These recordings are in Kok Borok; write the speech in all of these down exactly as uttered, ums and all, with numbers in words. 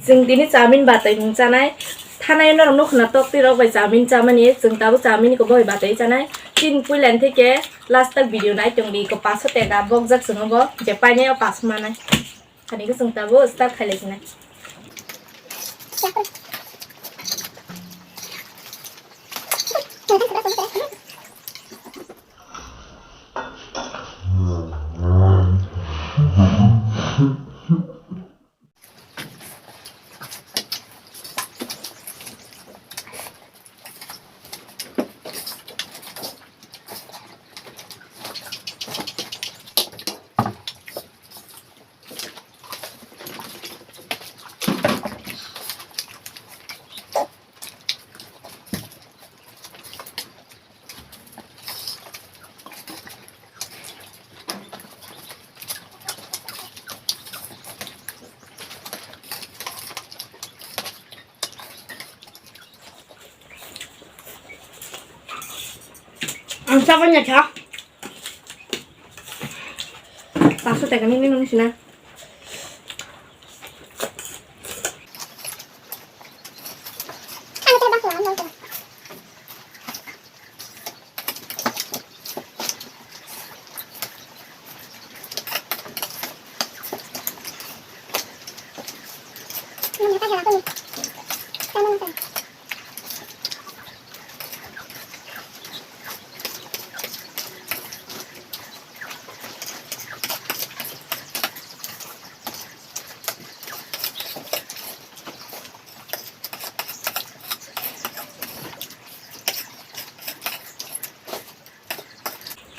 Chwng tini chowmin batwi mung chanai. Thanai norok nukho na tok twi rok bai chowmin chamani. Chwng tabuk chowmin ko boi batwi chanai. Chini puila ni theke last tak video nai tongdi ko paso teka bokjak chwng bo je painai o paso manai. Hani ko chwng tabuk start khai lai sinai. Ang sabar na cha. Paso teka nini nung sina.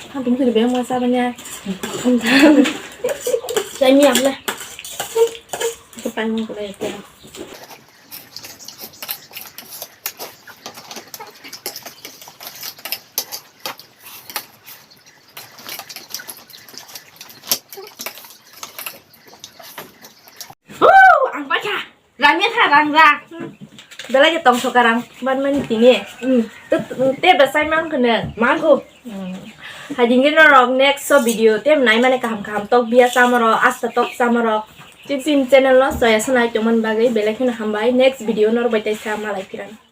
Hantum kiri beng masa banya. Hantum. Saya ni apa lah? Depan mau kena itu. Ang pacha. Rangya kha rang ra. Belai je tong soka rang ban mani tini. Hmm. Te besai mang khone. Mang khu. Hmm. Hai dingin norok next so video te nai mane kaham kaham tok biya samaro asta tok samaro. Chip sim channel no soya sanai tongman bagwi belai kheno hambai next video norok bai tai sa malai phiran.